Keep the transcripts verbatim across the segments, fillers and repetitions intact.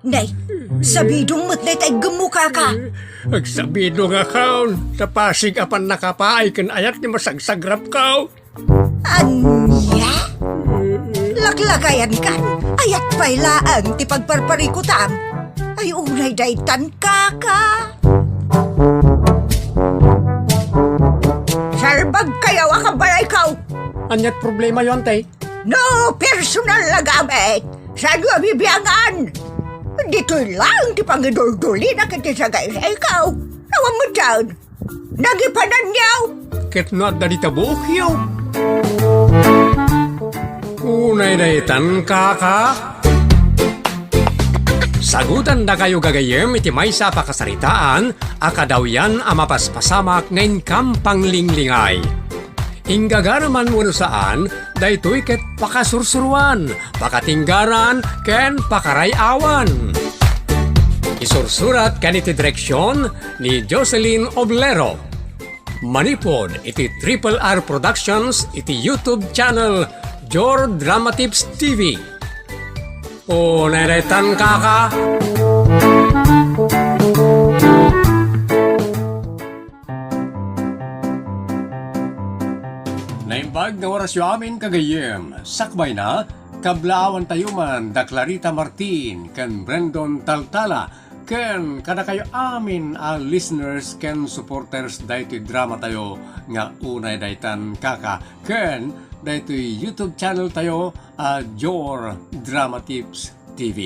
Nay, sabidong met dayta iggemmo, kaka. Agsabidongakon, ta pasig a pannakapaay ken ayat ti masagsagrapko. Ania? Laklakayankan, ayat pay laeng ti pagparparikutam. Ay, unay daytan, kaka. Salbagkayo a kabalayko. Aniat problemayo, ante? No personal a gamit, saanyo a bibiangan? Ditoy laeng ti pangiduldulina ket ti sagaysayko. Awan met daan. Nagipananyo. Ket no adda dita buokyo. Unay daytan, kaka. Sagutandakayo gagayyem iti maysa a pakasaritaan a kadawyan a mapaspasamak nga inkam panglinglingay. Inggagaraman wenno saan, daytoy ket pakasursuroan, pakatinggaran, ken pakaray-awan. Isursurat ken iti direksion ni Jocelyn Oblero. Manipud iti Triple R Productions iti YouTube channel Jor Dramatips T V. Unay daytan, kaka. Naimbag nga orasyo amin, kagayyem. Sakbayna, kablaawantayo man da Clarita Martin ken Brendon Taltala, ken kadakayo amin a listeners ken supporters daytoy dramatayo nga Unay Daytan, Kaka, ken daytoy YouTube channel tayo a Jor Drama Tips T V.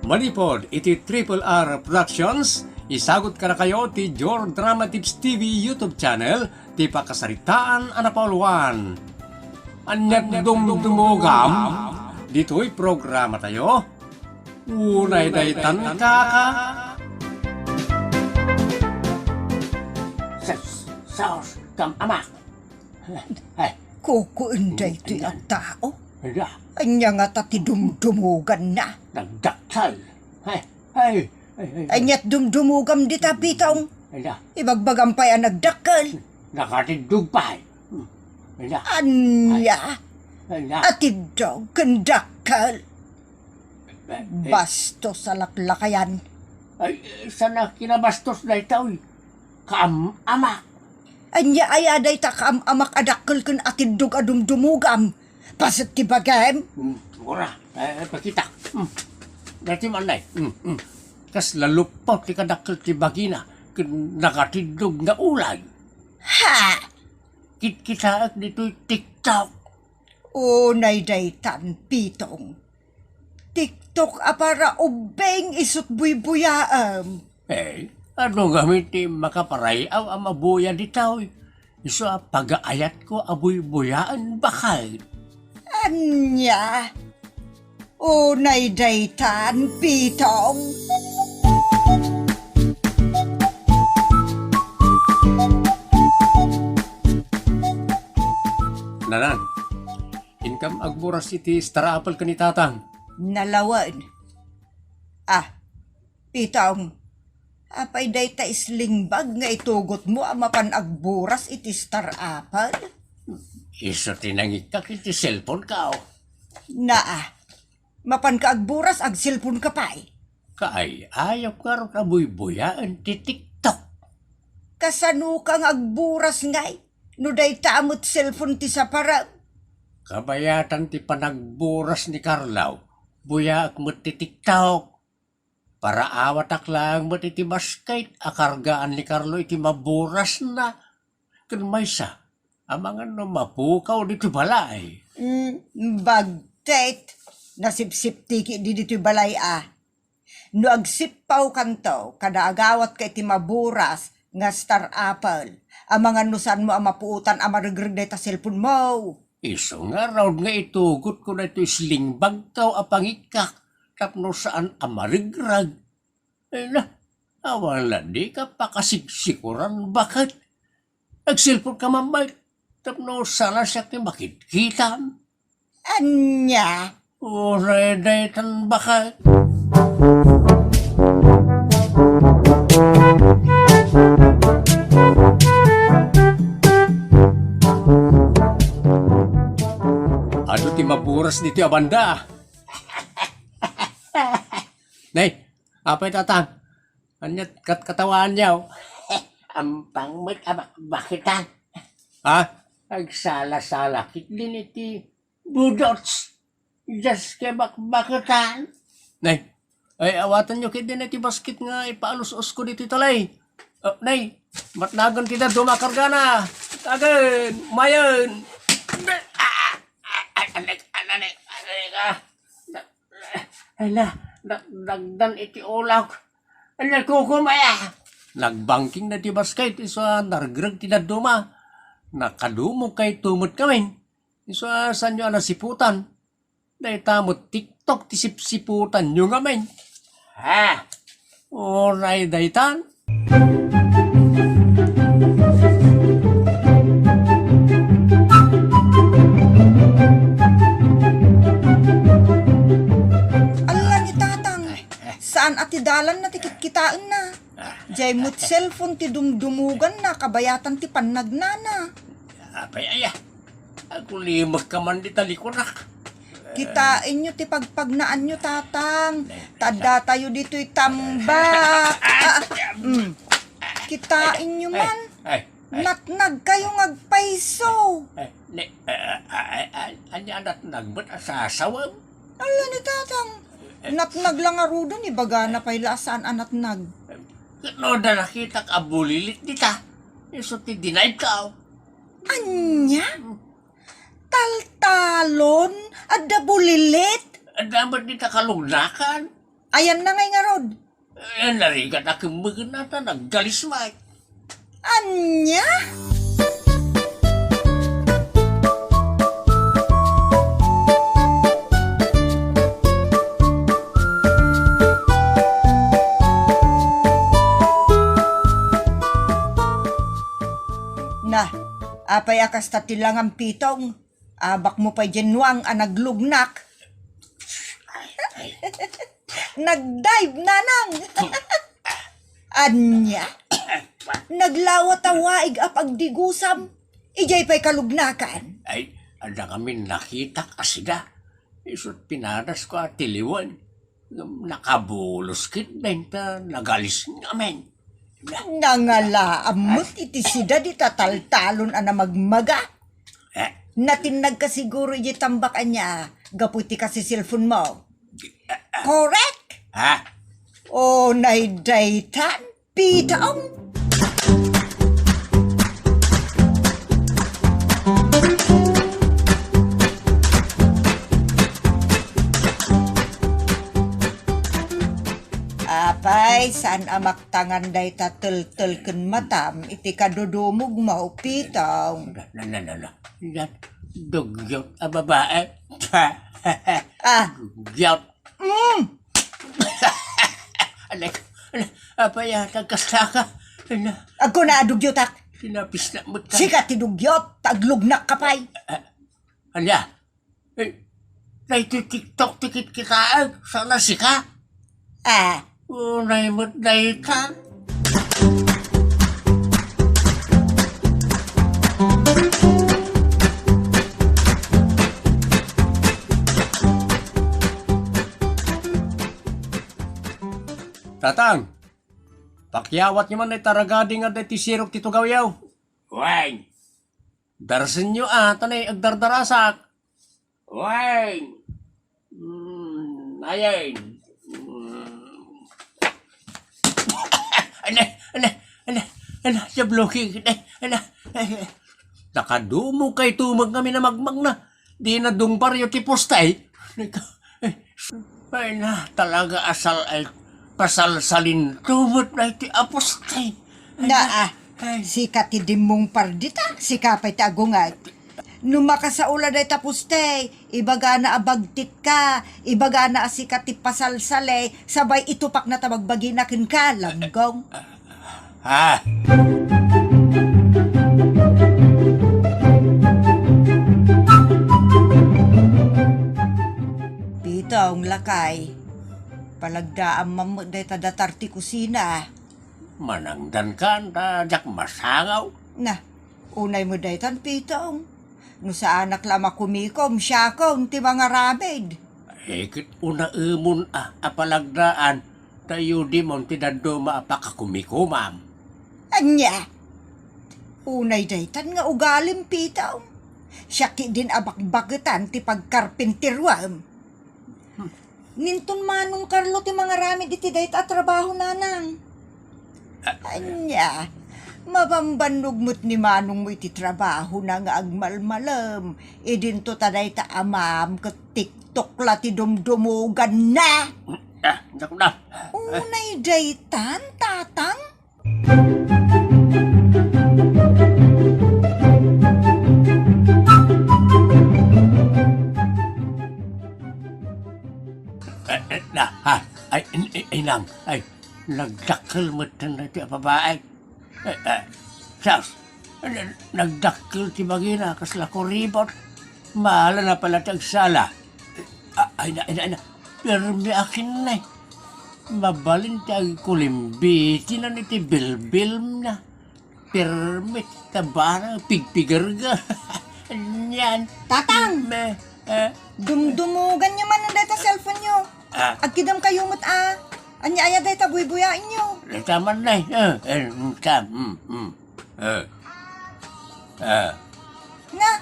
Manipud iti Triple R Productions, isagut kadakayo ti Jor Drama Tips T V YouTube channel ti pakasaritaan a napauluan. Aniat dumdumugam ditoy programa tayo? Unay daytan, kaka. Sus, sus, kam amak. Ay. Kukuenday ti a tao. Ala. Ania ngata ti dumdumuganna? Nagdakkel. Ay, ay, ay, ay, ay. Aniat dumdumugam dita, Pitong? Ala. Ibagbagam pay a nagdakkel. Nakatiddog pay. Hmm. Ala. Ania? Ay. Ala. Atiddog ken dakkel. Eh, eh. Bastos a laklakayan. Ay, saan a kinabastos daytoy? Kaam-amak. Ania aya dayta kaam-amak a dakkel ken atiddog a dumdumugam? Paset ti bagim? Hmm, ura, eh, pakita. Hmm. Dati man, nay. Hmm, hmm. Kasla luppo ti kadakkel ti bagina, ken nakatiddog nga ulay. Ha? Kitkitaek ditoy TikTok. Unay daytan, Pitong. TikTok a para ubbing isut buybuyaem. Eh, adu ngamin ti makaparay-aw a mabuya ditoy? Isu a pagaayatko a buybuyaen, baket. Ania? Unay daytan, Pitong. Nanan, inkam agburas iti star apple ken ni Tatang. Nalawen. Ah, Pitong, apay dayta islingbag nga itugotmo a mapan agburas iti star apple? Isu ti nangikkak iti cellphone-ko. Naa, mapanka agburas, agcellphone-ka pay. Kaay-ayok ngarud a buybuyaen ti TikTok. Kasanoka nga agburas ngay? No dayta met cellphone ti saparem? Kabayatan ti panagburas ni Carlo, buyaek met ti TikTok. Paraawatak laeng met iti basket a kargaan ni Carlo iti maburasna. Ken maysa, amangan no mapukaw ditoy balay. Mm, bagtit. Nasipsiptiki di ditoy balay a. No agsippawkanto, kada agawatka iti maburas nga star apple, amangan no saanmo a mapuotan a maregreg dayta cellphone-mo. Isu ngarud nga itugotko daytoy islingbagko a pangikkak tapno saan a maregreg. Ay na, awan la dika pakasiksikuran, baket. Agcellphone-ka man, bay, tapno saan a siak ti makitkitam. Ania? Uray daytan, baket. Adu ti maburas ditoy a banda. Nay, apay, Tatang? Ania ket katawaanyo? Ampang met a bakbaketan. Ha? Agsala-sala ketdin iti budots. Dios ket bakbaketan. Nay, ay, awatenyo ketdin iti basket nga ipaalus-usko ditoy talay. Oh, nay, matnagen ti dadduma a kargana. Tagen, mayen. Ah, ah, ah, anek, anek, anek, ah. Ala, da-, dagdan iti ulak. Ala, kukumaya. Nagbangkingna ti basket, isu a naregreg ti dadduma. Nakadumogkayto met ngamin. Isu a saanyo a nasiputan. Dayta met TikTok ti sipsiputanyo ngamin. Ha? Uray daytan. Ala ni Tatang, saan a ti dalanna ti kitkitaenna. Jay met cellphone ti dumdumuganna kabayatan ti pannagnana. Apay aya, agulimek ka man dita likurak. Kitaenyo ti pagpagnaanyo, Tatang. Ta addatayo ditoy tambak. Ah, mm. Kitaenyo man. Ay, ay, ay. Natnagkayo nga agpayso. Ay, ne, ah, ah, ah, ah, ania natnag met a sasawem? Ala ni Tatang. Natnag la ngaruden, ibagana pay la a saan a natnag. Ket no adda nakitak a bulilit dita, isu ti dinaydka. Ania? Taltalon? Adda bulilit? Adda met dita kalugnakan. Ayanna ngay ngarud? Eh, narigat a kemmegenna ta naggalis met. Ania? Na, apay a kasta ti langam, Pitong? Abakmo pay diay nuang a naglugnak. Nagdive, nanang. Ania? Naglawa ta waig a pagdigusam. Idiay pay kalugnakan. Ay, adda ngamin nakitak a sida. Isut pinadasko a tiliwen. Ngem nakabulos ketdin ta nagalis ngamin. Nangalaam met iti sida dita taltalon a namagmaga. Eh? Natinnagka siguro idiay tambak ania gapu iti kasi cellphone mo. Correct? Ha? O, naydaytan. Pitong! Apay, saan a maktangan dayta teltel ken matam iti kadudumogmo, Pitong? Na, na, na, na, na. Yan, dugyot a babae. Ah. Dugyot. Mm. Anak, anak, apay a nagkastaka? Anak. Agkuna a dugyotak. Sinapisnak met ka. Sika ti dugyot, ta aglugnak ka pay. Ah, ala. Eh, daytoy TikTok ti kitkitaek, saan a sika? Ah. Unay met dayta. Tatang, pakyawatyo man dayta ragadi nga adda iti sirok ti tugawyo. Wen. Darsenyo a, ta nay agdardarasak. Wen. Mm, ayen. Mm. Ala, ala, ala, ala, sabloki, ala, ala, ala. Nakadumogkayto met ngamin a magmagna. Dina dungbaryo ti postay. Ay, na, talaga asal ay pasalsalinto met na iti a postay. Ay, na, ah, ay. Sika ti dimmungpar dita, sika pay ti agunget. No makasao la dayta postay, ibagana a bagtitka, ibagana a sika ti pasalsali, sabay itupakna ta bagbagina kenka, Langgong. Ha? Pitong, lakay. Palagdaam man met dayta datar ti kusina. Manangdankan ta diak masangaw. Na, unay met daytan, Pitong. No saanak la makumikom, siakon ti mangaramid. Eh, ket unaemon a, a palagnaan, ta iudimon ti dadduma a pakakumikumam. Ania? Unay daytan nga ugalim, Pitaw. Siak ketdin a bakbaketan ti pagkarpinteruam. Ninton Manong Carlo ti mangaramid iti dayta a trabaho, Nanang. Ania, mabambannog met ni Manongmo iti trabahona nga agmalmalem, idinto ta dayta amam ket TikTok la ti dumdumuganna. Ah, naku na. Unay daytan, Tatang? Eh, eh, na, ha? Ay, in-, in-, inang, ay, nagdakkel met dayta a babae. Eh, eh, sus, na-, nagdakkel ti bagina, kasla kuribot. Mala na pala ti agsala. Ah, ay na, ay na, ay na. Permi akin na eh. Mabalin ti agkulimbitina iti bilbilna. Permi ti tabana, pigpigerga. Anian. Tatang! Me, eh. Dumdumugan nyo man dayta cellphone nyo. Ah. Agkidam kayo met a. Ania aya dayta buybuyaenyo? Dayta man na eh. Eh, eh, mm, ka, mm, mm. Eh. Eh. Nga,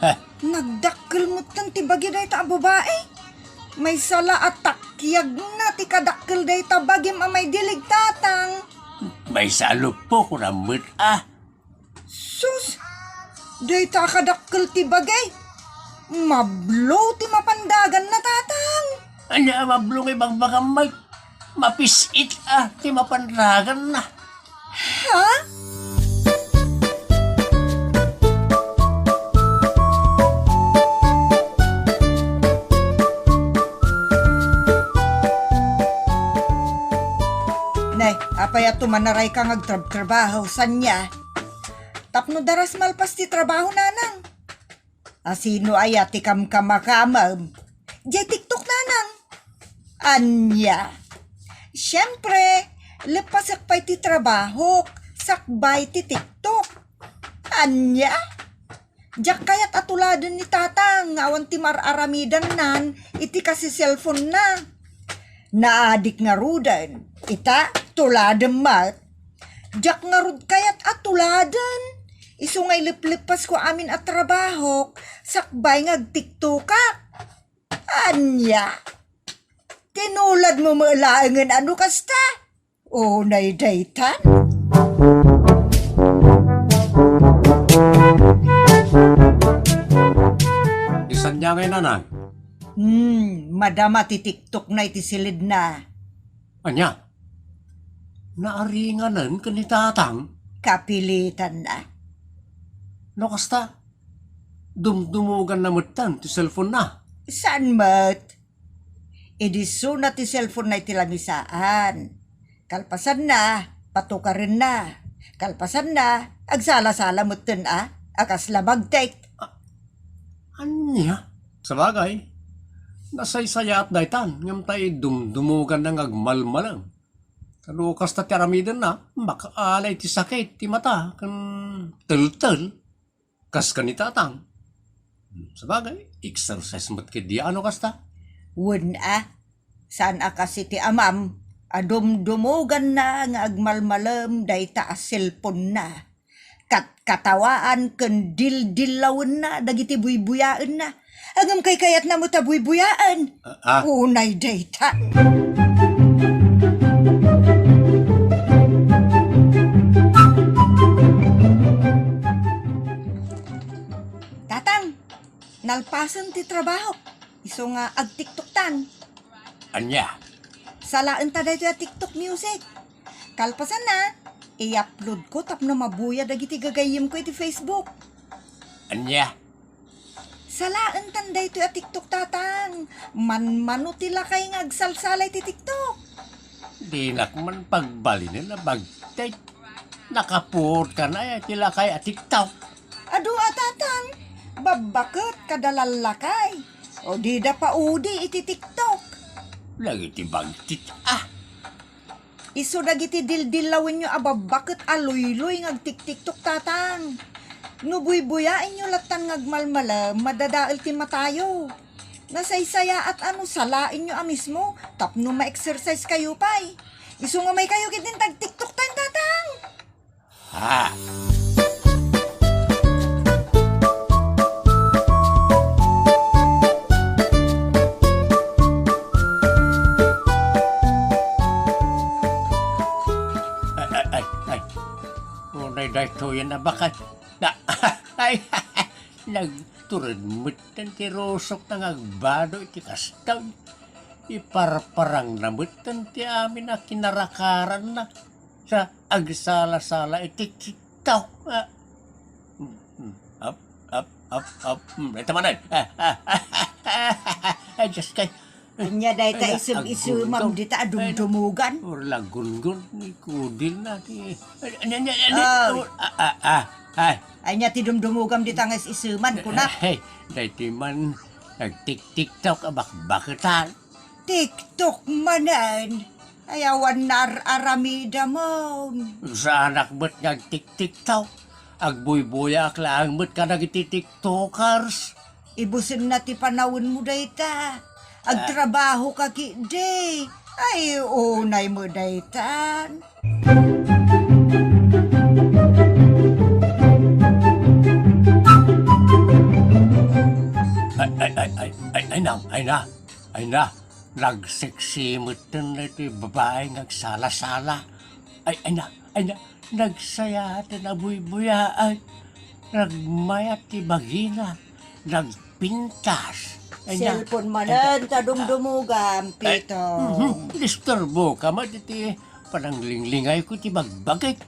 eh, nagdakkel metten ti bagi dayta a babae. Maysa la a takyagna ti kadakkel dayta bagim a maidilig, Tatang. Maysa a luppo, kunam met, ah. Sus! Dayta a kadakkel ti bagi. Mablo ti mapandaganna, Tatang. Ania a mablo nga ibagbagam, Mike? Mapis-it, ah, ti mapandaganna. Ha? Ne, apay a tumanarayka nga agtrabtrabaho, sanya? Tapno daras malpas ti trabaho, Nanang. A sino aya ti kamkamakamam? Diay TikTok, Nanang. Ania? Siempre, leppasek pay ti trabahok, sakbay ti TikTok. Ania? Diak kayat a tuladen ni Tatang nga awan ti mar-aramidannan iti kasi-cellphone-na. Naadik ngaruden, ita, tuladem met. Diak ngarud kayat a tuladen. Isu nga ilepleppasko amin a trabahok, sakbay nga agtiktokak. Ania? Tinuladmo met laengen a no kasta? Unay daytan? Isan niya ngay, Nanang? Hmm, madama ti TikTok-na iti silidna. Ania? Naaringanen ken ni Tatang? Kapilitanna. No kasta, dumdumuganna metten ti cellphone-na. Saan met? Idissuna ti cellphone-na iti lamisaan. Kalpasanna, patukarenna. Kalpasanna, agsala-sala metten a, a kasla bagtek. A-, ania? Sabagay, nasaysayaat daytan, ngem ta idumdumuganna nga agmalmalem. Ta no kasta ti aramidenna, makaalay ti sakit ti mata ken teltel. Kas ken ni Tatang. Sabagay, exercise met ketdi a no kasta. Wen a, saan a kas iti amam a dumdumuganna nga agmalmalem dayta a cellphone-na. Katkatawaan ken dildillawenna dagiti buybuyaenna. Ngem kaykayatna met a buybuyaen. Ah, ah. Unay dayta. Tatang, nalpasen ti trabahok. Isu nga agtiktoktan. Ania? Salaenta daytoy a TikTok music. Kalpasanna, i-upload ko tapno mabuya dagiti gagayyemko iti Facebook. Ania? Salaentan daytoy a TikTok, Tatang. Manmano ti lakay nga agsalsala iti TikTok. Dinak man pagbalinen a bagtek. Nakapuot ka na iti lakay a TikTok. Adu a, Tatang, babbaket kada lallakay. O dida paudi iti TikTok. Dagiti bagtit, ah. Isu dagiti dildillawenyo a babbaket a luyluy nga agtiktiktok, Tatang. No buybuyaenyo lattan nga agmalmalem, madadael ti matayo. Nasaysayaat a no salaenyo a mismo tapno ma-exercise kayo pay. Isu nga umay kayo ketdin ta agtiktoktayon, Tatang. Ha? Ay, ay, ay, ay. Unay daytoyen a bakay. Na, ay, nagtured metten ti rusokna nga agbado iti kastoy. Iparparangna metten ti amin a kinarakaranna sa agsala-sala iti TikTok. Ah. Mm, mm. Up, up, up, up. Mm, ita manen. Ah, ah, ah, ah, ah, ah, Diyos kay. Ania dayta isem-isemam dita a dumdumugan? Urlagungon ni kudil na ti. Ania, ania, ania, ah, ah, ah, ah. Ania ti dumdumugam dita nga is-iseman, kuna? Eh, daytoy man, nagtik-TikTok a bakbaketan. TikTok manen? Ay, awan naar-aramidamon. Saanak met nga agtik-TikTok. Agbuybuyaak laeng met kadagiti TikTokers. Ibusenna ti panawenmo dayta. Agtrabaho ka ketdi. Ay, unay mo daytan. Ay, ay, ay, ay, ay, ay na, ay na, ay na. Nagseksi metten daytoy babai nga agsala-sala. Ay, ay na, ay na. Nagsayaaten a buybuyaen. Nagmayat ti bagina. Nagpintas. Ay na. Cellphone manen ta dumdumugam, Pito. Mhm. Disturbo ka met iti pananglinglingayko ti bagbagik.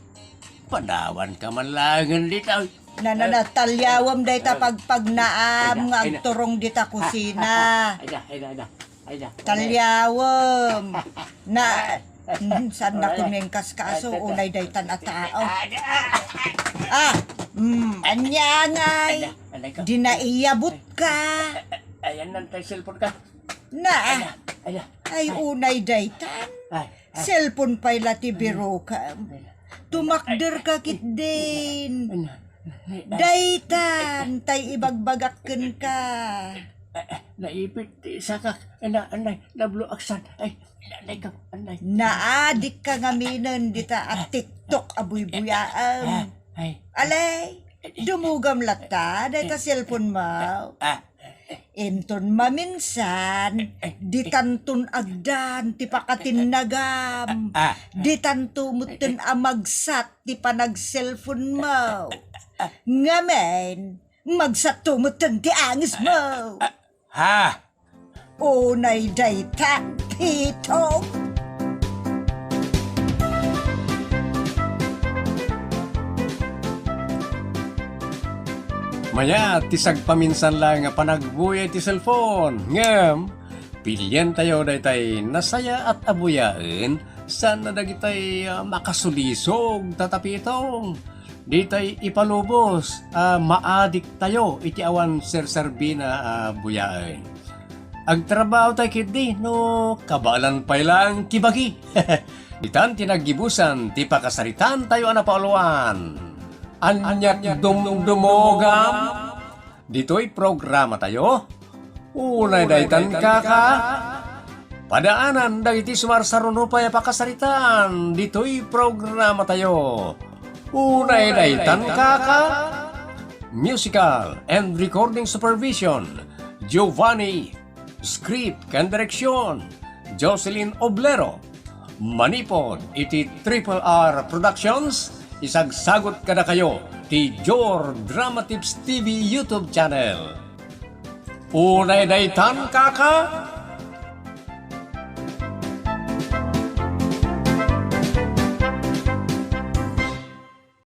Panawan ka man laengen dita. Na, na, na, taliawem dayta pagpagnaam nga agturong dita kusina. Ay na, ay na, ay na. Ay na. Taliawem. Na, mm, saan na kumengkas ka, aso unay daytan a tao? Ah, mm, ania ngay? Ay na, ay na. Dinaiyabot ka. Ayan, nantay cellphone ka. Na. Ay na, ay na. Ay, unay daytan. Ay, ay. Cellphone pay la ti birokam. Ay na. Tumakder ka ketdin. Ay na. Daytan, tay ibagbagak kenka. Ay, ay, naipit ti sakak. Ay na, anay, nablo aksan. Ay, anay ka, anay. Naadik ka ngaminen dita a TikTok a buybuyaem. Ay. Alay, dumugam latta, dayta cellphone mo. Ah. Inton maminsan, ditanton agdan ti pakatinnagam. Ah. Ditanto metten a magsat ti panag-cellphone mo. Ngamin, magsatto metten ti anges mo. Ha? Unay daytan, Pitong. Mayat ti sagpaminsan laeng nga panagbuya iti cellphone. Ngem, pilientayo daytay nasayaat a buyaen, saan a dagitay, ah, makasulisog, Tata Pitong. Ditay ipalubos a maadiktayo iti awan serserbina a buyaen. Agtrabaho tay ketdi no kabaelan pay laeng ti bagi. Ditan ti naggibusan ti pakasaritaan tayo a napauluan. Aniat dumdumogam? Ditoy programa tayo, unay daytan kaka. Padaanan dagiti sumarsaruno pay a pakasaritaan ditoy programa tayo, unay daytan kaka. Musical and recording supervision, Giovanni. Script ken direksyon, Jocelyn Oblero. Manipod iti Triple R Productions, isagsagut kadakayo ti Jor Drama Tips T V YouTube channel. Unay daytan, kaka!